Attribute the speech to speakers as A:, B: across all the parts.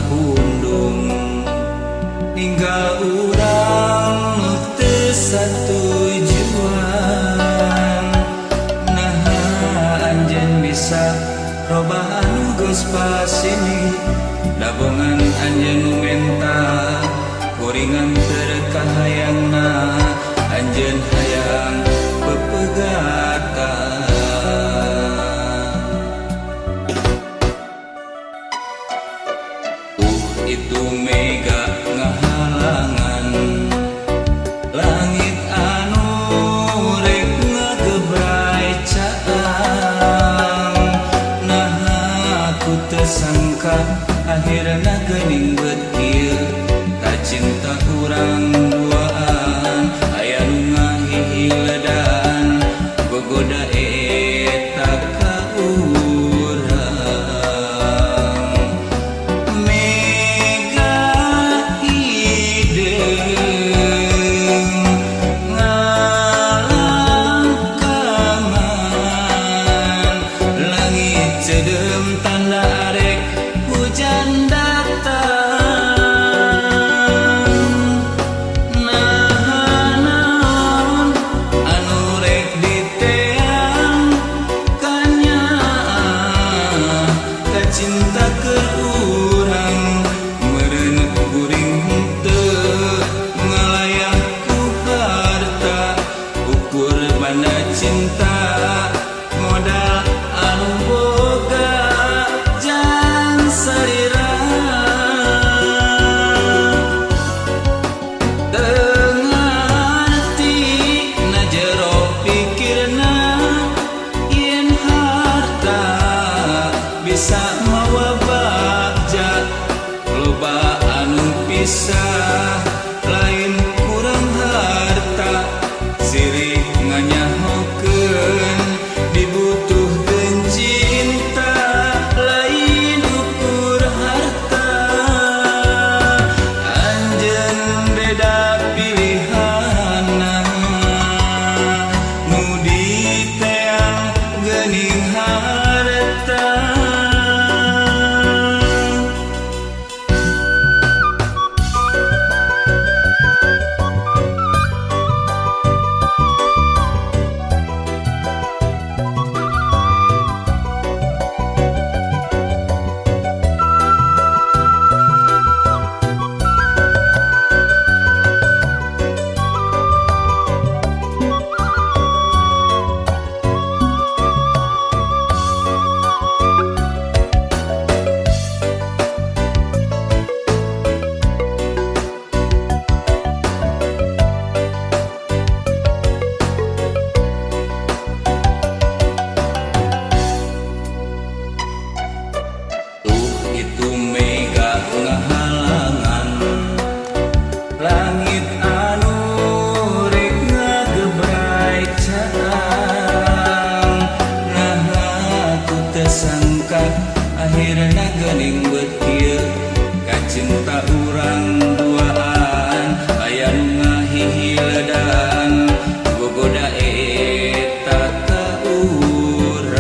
A: pundung ninggal urang nu teu satujuan. Naha anjeun bisa robah anu geus pasini, dabongan anjeun nu menta kuringan terkahayangna, anjeun hayang pepegatan. Itu mega ngahalangan langit anu rek ngagebrai caang. Naha ku teu sangka akhirna geuning beut kieu, ka cinta urang duaan aya nu ngahihiledan gogoda eta ka urang. Mega hideung ngalangkangan, langit cedeum tanda arek hujan datang. Naha naon anu rek diteang kanyaah ka cinta keur urang, meureun kuring henteu ngalayah ku harta, ukur banda cinta modal anu boga jang salira. Teu ngarti na jero pikirna yen harta bisa mawa bagja, loba anu pisah lain kurang harta, sirih nganyahokeun dibutuhkeun cinta lain ukur harta. Anjeun beda pilihanna nu diteang geuning harta. Itu mega ngahalangan langit anu rek ngagebrai caang. Naha ku teu sangka akhirna geuning beut kieu, ka cinta urang duaan aya nu ngahihiledan gogoda eta ka urang.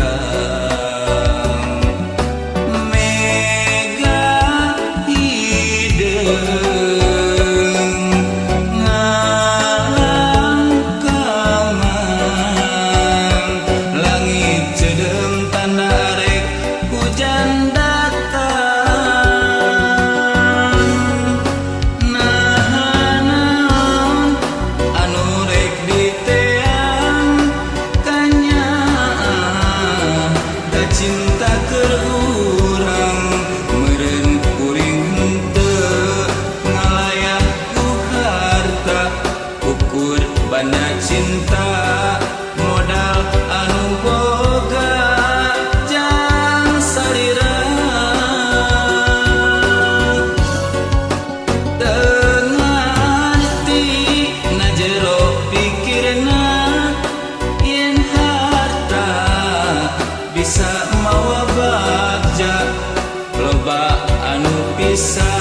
A: Mega hideung ngalangkangan, langit cedeum tanda arek hujan datang. Naha naon anu rek diteang kanyaah ka cinta keur urang, meureun kuring henteu ngalayah ku harta, ukur banda cinta modal anu boga jang salira. Teu ngarti na jero pikirna yen harta bisa mawa bagja, loba anu pisah.